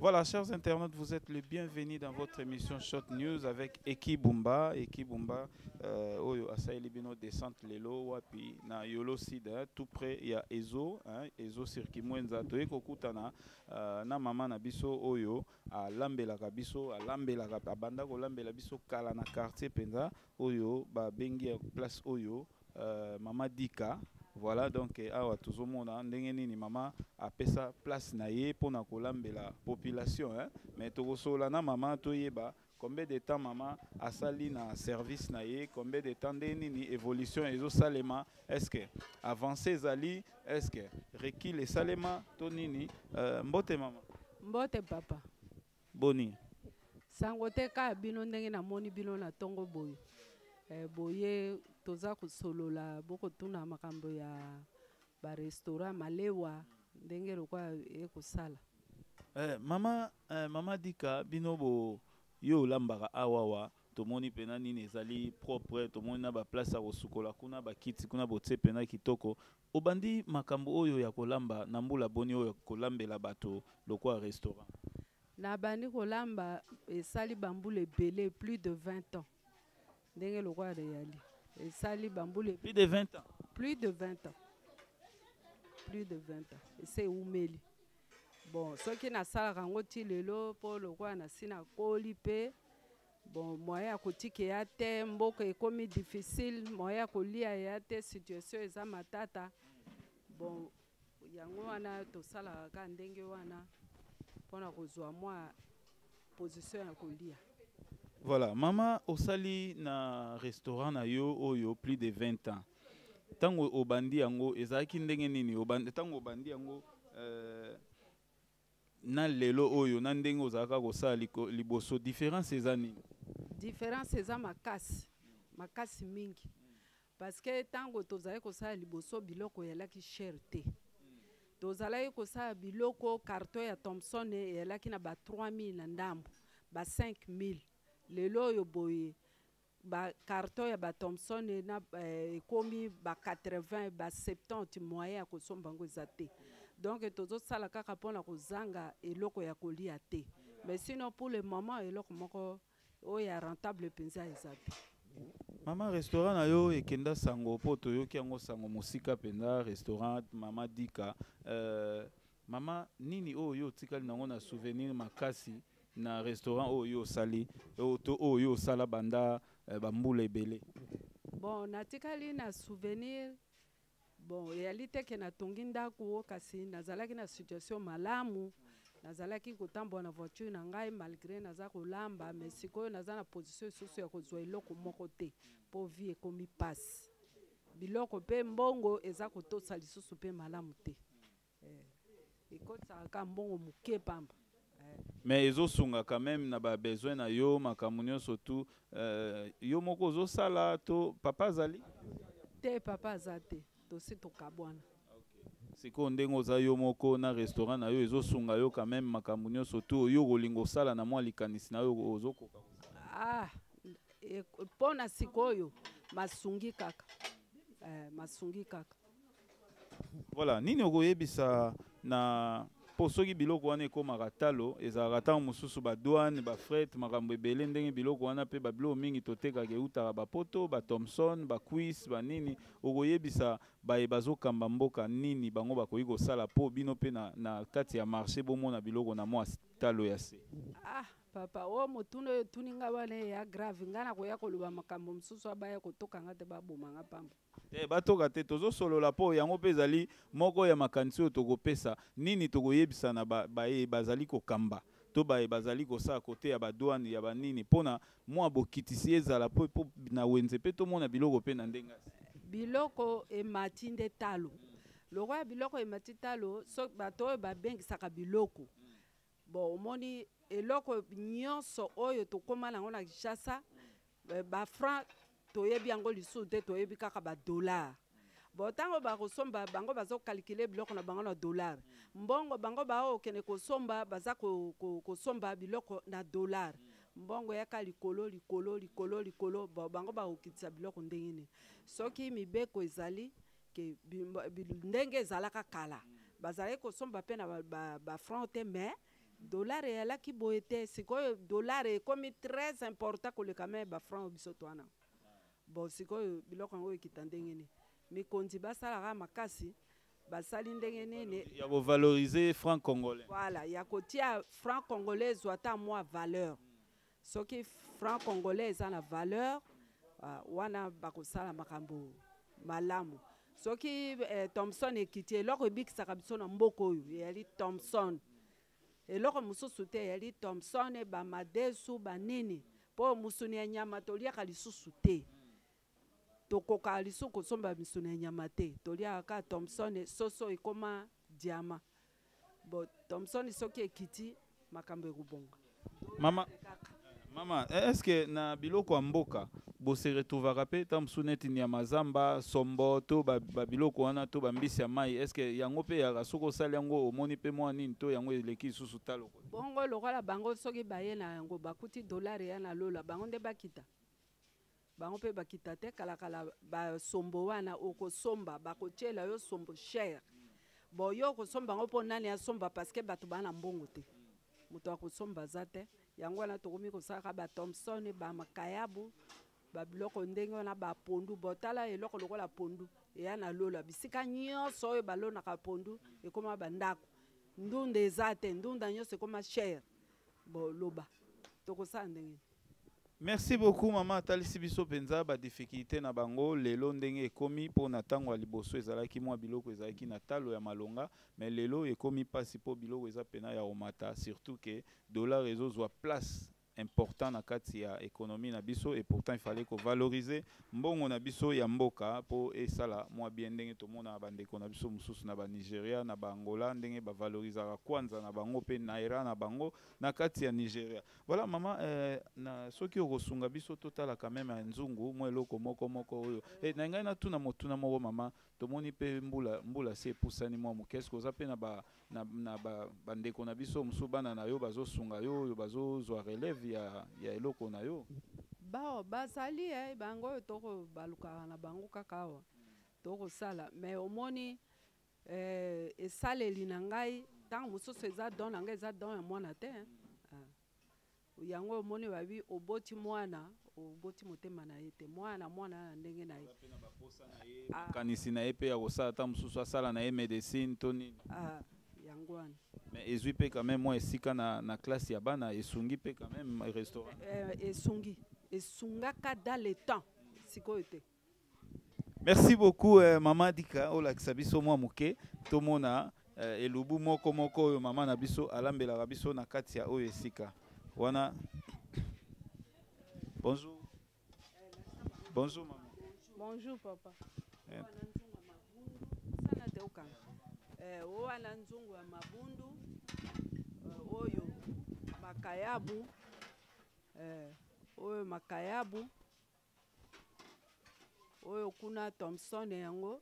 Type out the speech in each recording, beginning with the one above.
Voilà, chers internautes, vous êtes les bienvenus dans votre émission Shot News avec Eki Bumba. Eki Bumba, oyo asaeli bino descente lelo wapi na Yolo Sud, hein, tout près ya Ezo, hein, Ezo Circuit Mwenza. Toye kokutana na mama na biso oyo alambelaka biso, alambelaka, abanda kolambela biso kala na quartier penza oyo babengi ya place oyo mama Dika. Voilà, donc awa tozomona ndenge nini mama apesa place na ye mpona kolambela population, hein? Mais tokosola na mama, toyeba combien de temps mama asali na service na ye, combien de temps, ndenge nini évolution ezosalema, est-ce que avancé ezali, est-ce que recul esalema to nini. Mbote mama. Mbote papa. Boni? Sango te, kaka bino ndenge namoni bino na ntongo boye. Boye toza kosolola, bokotuna makambo ya barestaurant malewa ndenge lokola ekosala. Mama Dika, bino bo yo olambaka awawa, tomoni mpena nini ezali propre, tomoni na baplace ya kosukola kuna, bakiti kuna botie mpena kitoko. Obandi makambo oyo ya kolamba na mbula boni, oyo kolambela bato lokola restaurant? Nabandi kolamba esali bambula ebele, plus de 20 ans. Ndenge lokola eyali esali bambula. Plus de 20 ans? Plus de 20 ans, plus de 20 ans ese ewumeli. Bon, soki nasalaka yango ti lelo, mpo lokola nasi nakoli mpe, bon, moyen ya kotika eya te. Mboka ekomi difficile, moyen ya kolia eya te, situation eza matata. Bon, yango wana tosalaka kaka ndenge wana mpona kozwa mwa position ya kolia. Voilà, mama, osali na restaurant na yo oyo plus de 20 ans. Ntango obandi yango ezalaki ndenge nini? Ntango obandi yango na lelo oyo, na ndenge ozalaka kosala liboso, différence eza nini? Différence eza makasi, makasi mingi, parce que ntango tozalaki kosala liboso, biloko eyalaki cher te. Tozalaki kosala biloko, carton ya Thomson eyalaki na ba 3000 na ndambo, ba 5000. Lelo oyo boye, bacarton ya bathomson na ekomi ba 80, ba 70, moyen ya kosomba yango eza te. Donc tozosala kaka mpona kozanga eloko ya kolia te, mais sinon pour le moment eloko moko oyo ya rentable mpenza eza te. Mama, restaurant na yo ekenda sango, mpo toyoki yango sango mosika mpenza, restaurant mama Dika. Mama, nini oyo yo otikali nango na souvenir makasi na restaurant oyo yo osali to oyo yo osala banda bambula ebele? Bon, natikali na souvenir, bon, eyali te ke natongi ndako, kasi nazalaki na situation malamu, nazalaki kotambola na voiture na ngai malgré naza kolamba. Mais sikoyo naza na position lisusu ya kozwa eloko moko te, mpo vie ekomi pasi, biloko mpe mbongo eza kotosa lisusu mpe malamu te. Ekotisaka kaka mbongo moke pamba. Mais ezosunga quand même na babesoin na yo, makambo nyonso tu yo moko ozosala to papa azali? Te, papa aza te, tosi tokabwana. Sikoyo ndenge oza yo moko na restaurant na yo, ezosunga yo quand même makambo nyonso tu yo kolinga osala na mwa likanisi na yo, ozokoka? Ah, mpo na sikoyo masungi kaka, masungi kaka. Voilà, nini okoyebisa na mpo soki biloko wana ekómaka talo, ezalaka ntango mosusu badouane, bafret, makambo ebele, ndenge biloko wana mpe babiloko mingi totekaka eutaka bapoto, bathomson, bacuisse, banini, okoyebisa baye bazokamba mboka nini bango bakoki kosala mpo bino mpe na kati ya marché bomona biloko na mwa talo ya se? Ah papa, oyo motuna oyo etuni nga wana eya grave. Ngai nakoya koloba makambo mosusu, abaya kotoka nga te, baboma nga pamba. Te, batoka te, tozosolola mpo yango mpe ezali moko ya makanisi oyo tokopesa. Nini tokoyebisa na baye bazali kokamba to baye bazali kosala kote ya badouane, ya banini, mpona mwa bokitisi ezala mpo na wenze mpe tomona biloko mpe na ndenge ya se? Biloko emati nde talo. Lokola biloko emati talo, so bato oyo babengisaka biloko, bon, omoni eloko nyonso oyo tokóma nango na Kinshasa, bafranc toyebi yango lisusu te, toyebi kaka badollar. Bon, ntango bakosomba, bango bazokalkule biloko na bango na dollar. Mbongo bango baokende kosomba, baza kosomba biloko na dollar, mbongo yaka likolo, likolo, likolo, likolo. Bon, bango bakokitisa biloko ndenge nini soki mibeko ezali ke ndenge ezalaka kala, bazalaki kosomba mpe na bafranc te, mais Dollar eyalaki boye te. Sikoyo dollar ekomi très important koleka me bafranc oyo biso twana. Bon, sikoyo biloko yango ekita ndenge nini? Mikonzi basalaka makasi, basali ndenge nini ya kovaloriser franc congolais? Voilà, ya kotia franc congolais ezwa ata mwa valeur. Soki franc congolais eza na valeur, wana bakosala makambo malamu. Soki thomson ekiti, eloko ebikisaka biso na mboka oyo eyali thomson, eloko mosusu te, eyali thomson, bamadesu, banini, mpo mosuni ya nyama toliaka lisusu te. Tokokaka lisusu kosomba misuni ya nyama te, toliaka kaka thomson. Soso ekoma diama. Bon, thomson soki ekiti, makambo ekobonga. Mama, mama, est ce que na biloko ya mboka bose retrouvaka mpe ta mosusu neti nyama zamba, sombo to babiloko wana to bambisi ya mai? Est ce que yango mpe yaka, soki osali yango, omoni mpe mwa nini, to yango eleki lisusu talo? Bongo lokola bango soki baye na yango, bakuti dollar ya na lola, bango nde bakita, bango mpe bakita te. Kalakala basombo wana okosomba, bakotiela yo sombo cher. Bon, yo okosomba yango mpo nani asomba? Parce que bato baa na mbongo te, moto akosomba aza te. Yango wana tokomi kosalaka bathomson, bamakayabu, babiloko ndenge wana, bapondu. Botala eloko lokola pondu eya na lola, bisika nyonso oyo balonaka pondu ekóma bandako. Ndunda eza te, ndunda nyonso ekóma cher. Boloba, tokosala ndenge? Merci beaucoup, mama. Atalisi biso mpenza badifficulté na bango lelo ndenge ekomi, mpo na ntango ya liboso ezalaki mwa biloko ezalaki na talo ya malonga, mais lelo ekomi mpasi mpo biloko eza pena ya komata, surtout ke dollar ezozwa place important na kati ya économie na biso. Et pourtant il fallait kovaloriser mbongo na biso ya mboka mpo esala mwa bien, ndenge tomona bandeko na biso mosusu na banigeria, na baangola, ndenge bavalorisaka kwanza na bango mpe naira na bango na kati ya Nigeria. Voilà, mama, na soki okosunga biso totala quand même ya nzungu mwa eloko moko moko oyo. Na ngai natuna motuna moko, mama. Tomoni mpe mbula, mbula se epusani mwa moke. Eske oza mpe na bandeko na biso mosusu, bana na yo bazosunga yo, oyo bazozwa relève ya eloko na yo? Bao bazali, bango oyo toko balukaka na bango kaka awa, tokosala. Mais omoni, esaleli na ngai ntango mosusu eza don na ngai, eza don ya mwana te, eh. Ah. Yango omoni, babi oboti mwana, oboti motema na ye te. Mwana, mwana na ndenge na ye. Makanisi na ye mpe ya kosala, ata mosusu asala na ye médecine to nini. Ah, yango wana. Mais ezwi mpe quand même mwa esika na classe ya bana, esungi mpe quand même restaurant? Esungi, esungaka dans le temps, sikoyo te. Merci beaucoup, mama Dika. Olakisa biso mwa moke, tomona elubu moko moko oyo mama na biso alambelaka biso na kati ya oyo esika wana. Bonjour, bonjour mama. Bonjour papa. Wana nzungu ya mabundu sana te okanga. Oyo wana nzungu ya mabundu, oyo makayabu, oyo makayabu, oyo kuna thomson yango,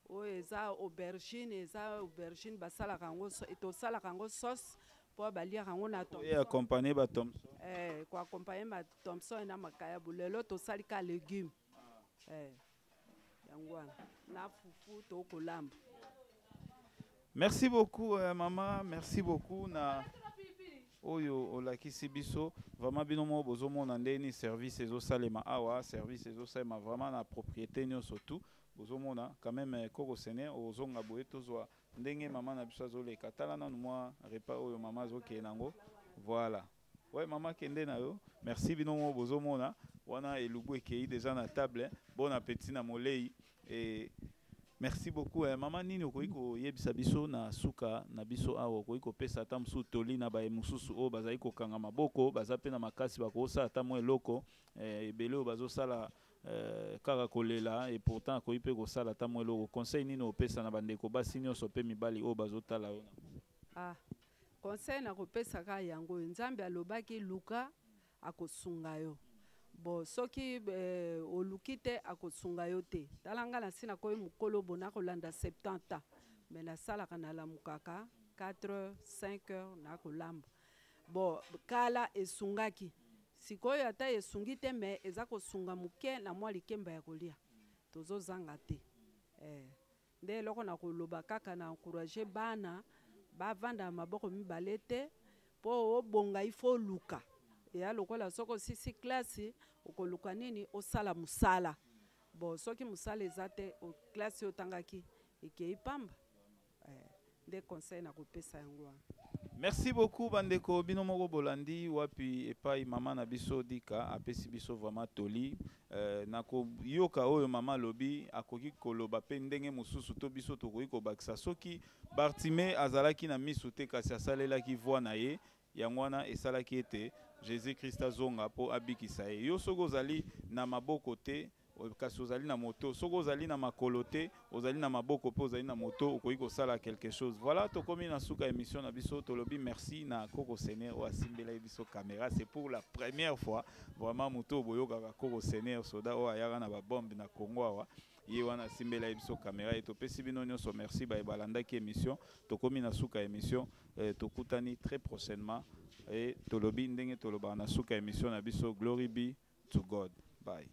oyo eza aubergine, eza aubergine basalaka yango, tosalaka yango sauce mpo baliaka yango na Oyo accompagné ba thomson? Koaccompagner ma thomson na makayabu. Lelo tosali ka légume, yango wana na fufu tokolamba. Merci beaucoup, mama, merci beaucoup na oyo olakisi biso. Vraiment, bino moko bozomona ndeni service ezosalema awa. Service ezosalema vraiment na propriété nyonso tout bozomona quand même. Koko sene ozonga boye, tozwa ndenge mama na biso azoleka. Tala nanu mwa repas oyo mama azokende nango. Voilà, ouais, mama, kende na yo. Merci. Bino moko bozomona wana elubu ekei déjà na table. Bon appétit na molei et merci beaucoup. Mama, nini okoki koyebisa biso na suka na biso awa? Okoki kopesa ata mosusu toli na baye mosusu oyo bazali kokanga maboko, baza mpe na makasi, bakosala ata mwa eloko, ebele oyo bazosala kaka kolela, et pourtant akoki mpe kosala ata mwa eloko? Conseil nini opesa na bandeko basi nyonso mpe mibali oyo bazotala yo? Ah, conseil nakopesa kaka yango oyo: Nzambe alobaki, luka, akosunga yo. Bon, soki oluki te, akosunga yo te. Tala nga, nasi nakoyi mokolo bo nakolanda 70 ans, mais nasalaka, nalamukaka 4 heures, 5 heures, nakolamba. Bon, kala esungaki, sikoyo ata esungi te, mais eza kosunga moke na mwa likemba ya kolia, tozozanga te. Nde eloko na koloba kaka na encourage bana. Bavanda na maboko mibale te mpo obonga, il faut oluka. Eya lokola soki osisi classe, okoluka nini? Osala mosala. Bon, soki mosala eza te, classe oyo otangaki ekei pamba. Nde conseil na kopesa yango wana. Merci beaucoup, bandeko. Bino moko bolandi wapi epai mama na biso Dika apesi biso vraiment toli. Na koyoka oyo mama alobi, akoki koloba mpe ndenge mosusu to biso tokoki kobakisa. Soki Bartime azalaki na miso te, kasi asalelaki voix na ye, yango wana esalaki ete Jésus Christ azonga mpo abikisa ye. Yo, soki ozali na maboko te, kasi ozali na moto, soki ozali na makolo te, ozali na maboko mpe ozali na moto, okoki kosala quelque chose. Voilà, tokomi na suka émission na biso. Tolobi merci na Koko Sener oyo asimbelaki biso caméra. C'est pour la première fois vraiment. Moto oyo boyokaka, Koko Sener, soda oyo ayaka na babombe na Congo awa, ye wana asimbelaki biso caméra. Ye topesi bino nyonso merci baye balandaki émission. Tokomi na suka émission. Tokutani très prochainement e tolobi ndenge tolobaka na suka émission na biso: glory be to God. Bye.